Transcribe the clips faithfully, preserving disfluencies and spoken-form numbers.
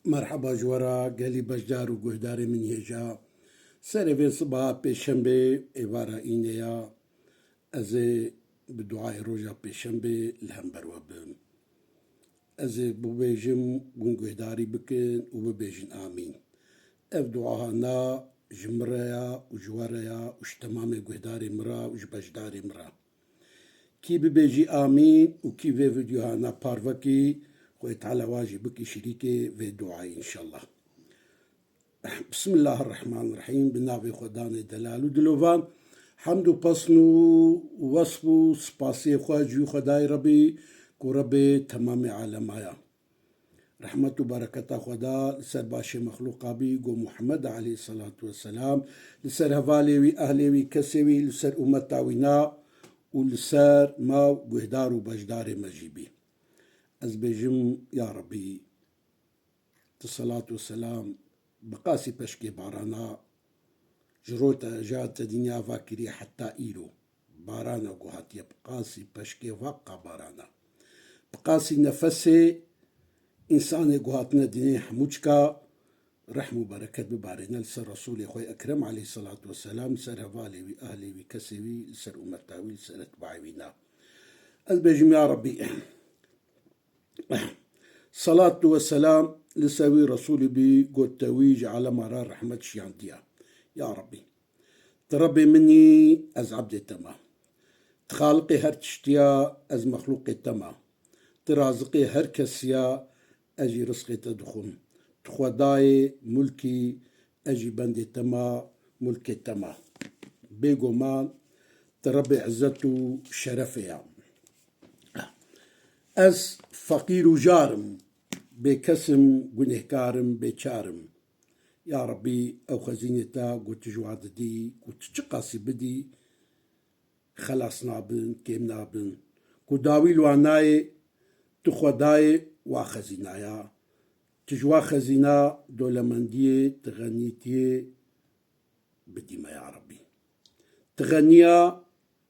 Merheba ji we re gelî beşdar û guhdarê min hêja. Serê vê sibaha pêşembe êvara înê ya. Ez ê bi duayê roja pêşembe li hember we bim. Ez ê bibêjim, hûn guhdarî bikin û bibêjin amîn. Ev duahana ji min re ya û ji we re ya û ji temamê guhdarê min re û ji beşdarê min re. Kî bibêjî amîn û kî vê vîdyohana parve kî, Xwedê Teala wa jî bikî şirîkê vê duayê înşallah. Bismillahirrahmanirrahîm. Bi navê Xwedanê delal û dilovan. Hemd û pesn û wesf û spasiyê xwe ji wî Xwedayê Rebî ku Rebê temamê alema ya. Rehmet û bereketa Xweda li ser başê mexlûqa bî, go Muhammed aleyhisselatu vesselam, li ser hevalê wî, ehlê wî, kesê wî, li ser ummeta wî na û li ser me û guhdar û beşdarê me jî bî. Ez bêjim, ya Rebî, tu selat û selam bi qasî peşkê barana ji rota ja te dinya va kiriye heta îro. Barana ku hatiye bi qasî peşkê va qa barana. Bi qasî nefesê însanê ku hatine dinê hemû çika rehm û bereket bibarêne li ser Resûlê xwe Ekrem aleyhisselatu vesselam, li ser hevalê wî, ehlê wî, kesê wî, li ser ummeta wî, li ser etbaê wî na. Ez bêjim, ya Rebî, Salat û selam li ser wî Resûlî bî, got te wî ji alema re rehmet şiyandiya. Ya Rebî, tu Rebê min î, ez ebdê te me. Tu Xaliqê her tiştiya, ez mexlûqê te me. Tu raziqê her kesiya, ez jî rizqê te dixwim. Tu Xwedayê mulkî, ez jî bendê te me, mulkê te me. Bêguman, tu Rebê izzet û şerefê ya. Ez feqîr û jar im, bêkes im, gunehkar im, bêçar im. Ya Rebî, ew xezînê te ku tu ji wan didî, ku tu çiqasî bidî, xelas nabin, kêm nabin. Ku dawî li wan nayê, tu Xwedayê wa xezîna ya. Tu ji wa xezîna dolemendiyê, tu xenîtiyê bidî me ya Rebî. Tu xeniya,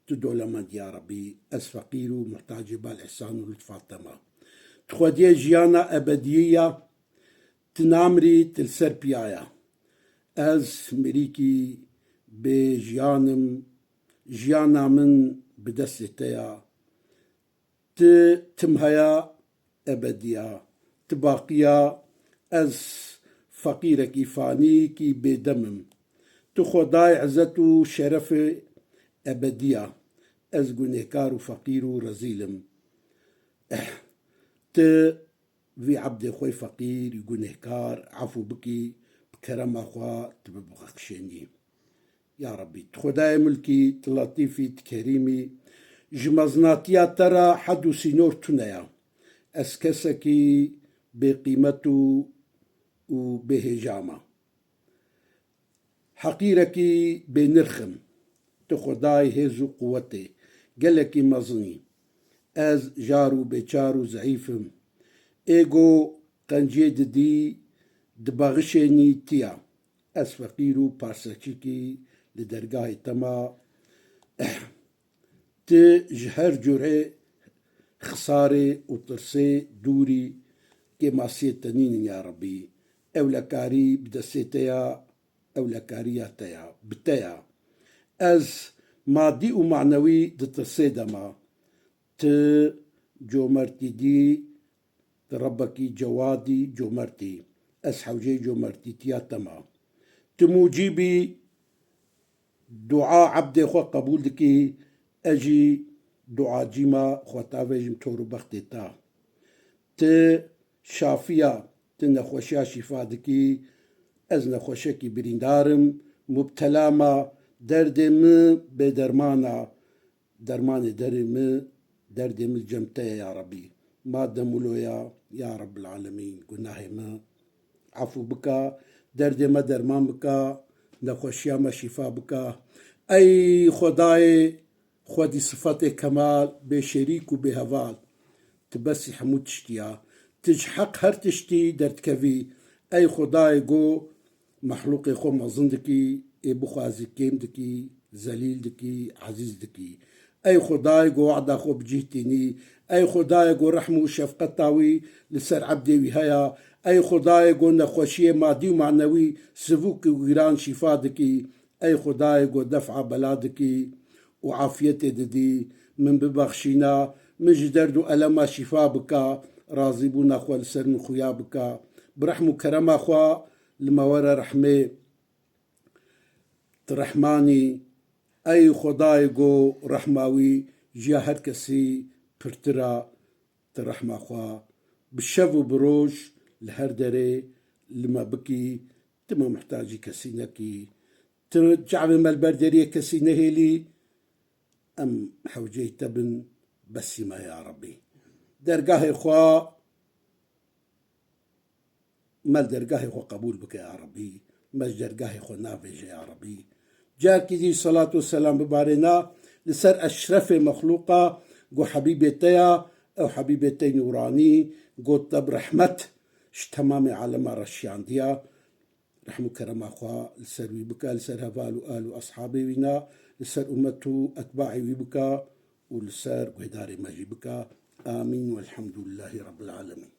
tu dolemend ya Rebî, ez feqîr û muhtacê bal îhsan û lutfa te me. Tu xwediyê jiyana ebediyê ya, tu namirî, tu li ser piya ya. Ez mirîkî bê jiyan im, jiyana min bi destê te ya. Tu tim heya ebediya, tu baqiya, ez feqîrekî fanîkî bêdem im. Tu Xwedayê izzet û şerefê ebediya, ez gunehkar û feqîr û rezîl im. Eh, tu vî ebdê xwe feqîr, gunehkar, efû bikî, bi kerema xwe tu bibexşênî. Ya Rebî, tu Xwedayê mulkî, tu letîfî, tu kerîmî, ji mezinatiya te re hed û sînor tune ya. Ez kesekî bêqîmet û, û bêhêja me. Heqîrekî bênirx im. Tu Xwedayê hêz û quwetê, gelekî mezin î. Ez jar û bêçar û zeîf im. Ê go qenciyê didî, dibexişênî tiya. Ez feqîr û parseçikî li dergahê te me. Tu ji her cure xisarê û tirsê dûrî, kêmasiyê te nînin ya Rebî. Ewlekarî bi destê te ya, ewlekariya te ya, bi te ya. Ez madî û manewî di tirsê de me. Tu comertî dî, tu Rebekî cewadî, comertî. Ez hewceyê comertîtiya te me. Tu mucîbî, dua ebdê xwe qebûl dikî, ez jî duacî me, xwe tavêjim tor û bextê te. Tu şafiya, tu nexweşiya şîfa dikî, ez nexweşekî birîndar im, mubtela me, derdê min bêderman e, dermanê derê min, derdê min cem te ye ya Rebî. Ma demûlo ya, ya Rebbil Alemîn, gunahê min efû bika, derdê me derman bika, nexweşiya me şîfa bika. Ey Xwedayê xwedî sifetê kemal, bêşerîk û bêheval, tu besî hemû tiştî ya. Tu ji heq her tiştî derdikevî. Ey Xwedayê go, mexlûqê xwe mezin dikî, ê bixwazî kêm dikî, zelîl dikî, ezîz dikî. Ey Xwedayê ku wada xwe bi cih tînî, ey Xwedayê ku rehm û şefqeta wî li ser ebdê wî heya, Ey Xwedayê ku nexweşiyê madî û manewî, sivûk û wîran şîfa dikî, ey Xwedayê ku def'a bela dikî û afiyetê didî, min bibexşîna, min ji derd û elema şîfa bika, razîbûna xwe li ser min xuya bika. Bi rehm û kerema xwe li me were rehmê. Tu rehman î, ey Xwedayê ku rehma wî ji ya her kesî pirtir a, tu rehma xwe bi şev û bi roj li her derê li me bikî, tu me muhtacî kesî nekî. Tu çavê me li ber deriyê kesî nehêlî, em hewceyî te bin, besî me ya Rebbî. Dergahê xwe me li dergahê xwe qebûl bike ya Rebbî. Me ji dergahê xwe navêje ya Rebbî. Carekî dî salat û selam bibarêna li ser eşrefê mexlûqa, ku Hebîbê te ya, ew Hebîbê te nûranî, got te bi rehmet ji temamê alema re şiyandiya. Rehm û kerema xwe li ser wî bike, li ser heval û al û eshabê wî na, li ser ummet û etbaê wî bike û li ser guhdarê me jî bike. Amîn. Welhamdulillahî Rabbil Alemîn.